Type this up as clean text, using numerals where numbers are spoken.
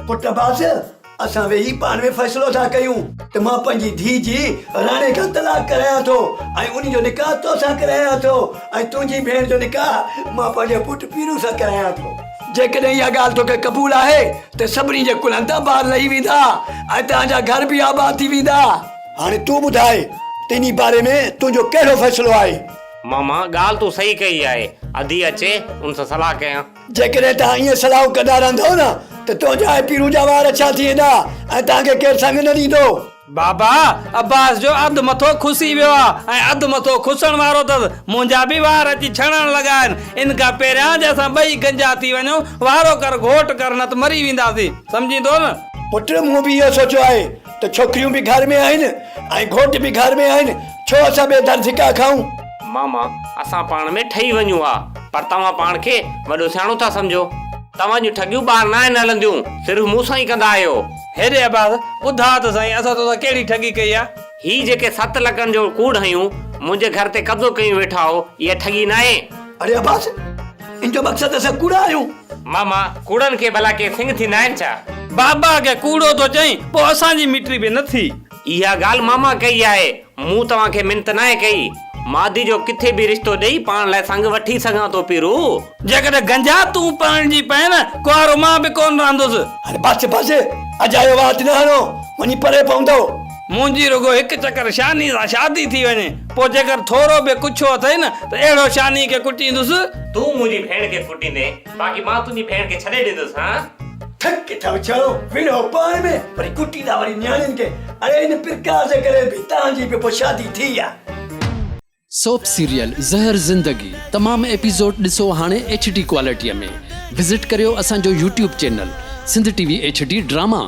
پٽ عباس، اسان ويهي پاڻ ۾ فيصلو ٿا ڪيون ته مان پنهنجي ڌيء جي راڻي کان طلاق ڪرايان ٿو ۽ ان جو نڪاح توسان ڪرايان ٿو ۽ تنهنجي ڀيڻ جو نڪاح مان پنهنجي پٽ پيرو سان ڪرايان ٿو. جيڪڏهن اها ڳالهه توکي قبول آهي ته سڀني جي ڪلهن تان بار لهي ويندا ۽ توهان جا گهر به آباد ٿي ويندا. هاڻي تون ٻڌاء ته انهي باري ۾ تنهنجو ڪهڙو فيصلو آهي؟ ماما، ڳالهه تون صحيح ڪئي آهي. ادي اچي، ان سان صلاح ڪيان. جيڪڏهن توهان ائين صلاحون ڪندا رهندؤ نه ته تنهنجا ۽ پيرون جا وار اڇا ٿي ويندا ۽ توهان کي ڪير سڱ نه ڏيندو. بابا، عباس جو اڌ مٿو کسي ويو آ ۽ اڌ مٿو کسڻ وارو اٿس. منهنجا به وار اچي ڇڻڻ لڳا آهن. ان کان پهريان جي اسان ٻئي گنجا ٿي وڃون، وارو ڪر گهوٽ ڪر نه ته مري وينداسين. سمجهين ٿو نه؟ پٽ، مون به اهو سوچيو آهي ته ڇوڪريون به گهر ۾ آهن ۽ گهوٽ به گهر ۾ آهن، ڇو اسان ٻئي در ڌڪا کائون؟ ماما، اسان پاڻ ۾ ٺهي وڃون ها، پر توهان پاڻ کي وڏو سياڻو ٿا سمجهو. توهان جون ٺڳيون ٻاهر ناهن هلنديون، صرف مون سان ئي ڪندا آهيو. هيڏي عباس، ٻڌاء ته سائين، اسان توسان ڪهڙي ٺڳي ڪئي آ؟ هي جيڪي ست لکن جو ڪوڙ هنيون، منهنجي گهر تي قبضو ڪيون ويٺا آهو، اها ٺڳي ناهي؟ اڙي عباس، ان جو مقصد اسان ڪوڙا آهيون؟ ماما، ڪوڙن کي ڀلا ڪي سڱ ٿيندا آهن ڇا؟ بابا کي ڪوڙو ٿو چئين، پوء اسان جي مٽي به نه ٿي. اها ڳالهه ماما ڪئي آهي، مون توهان کي منت ناهي ڪئي. مادي جو ڪٿي به رشتو ڏئي پاڻ لاء سڱ وٺي سگهان ٿو پيرو. جيڪڏهن گنجا تون پرڻجي پئين نه، ڪنوارو مان به ڪونه رهندس. هاڻي بس بس، اجايو وات نه هڻو، وڃي پري پوندؤ. منهنجي رڳو هڪ چڪر شاني سان شادي ٿي وڃي، پوء جيڪر ٿورو به ڪڇيو اٿئي نه ته اهڙو شاني کي ڪٽيندس. تون منهنجي ڀيڻ کي ڪٽيندين، باقي مان تنهنجي ڀيڻ کي ڇڏي ڏيندس، هان؟ ٿڪ ٿا وڇايو، وڙهو پاڻ ۾، وري ڪٽيندا وري نياڻين کي. اڙي ان پرڪار جي ڪري به توهان جي به پوء شادي ٿي آ. سوپ سيريل زهر زندگي تمام ايپيسوڊ ڏسو هاڻي ايڇ ڊي ڪوالٽي ۾ وزٽ ڪريو اسان جو YouTube channel Sindh T V H D drama.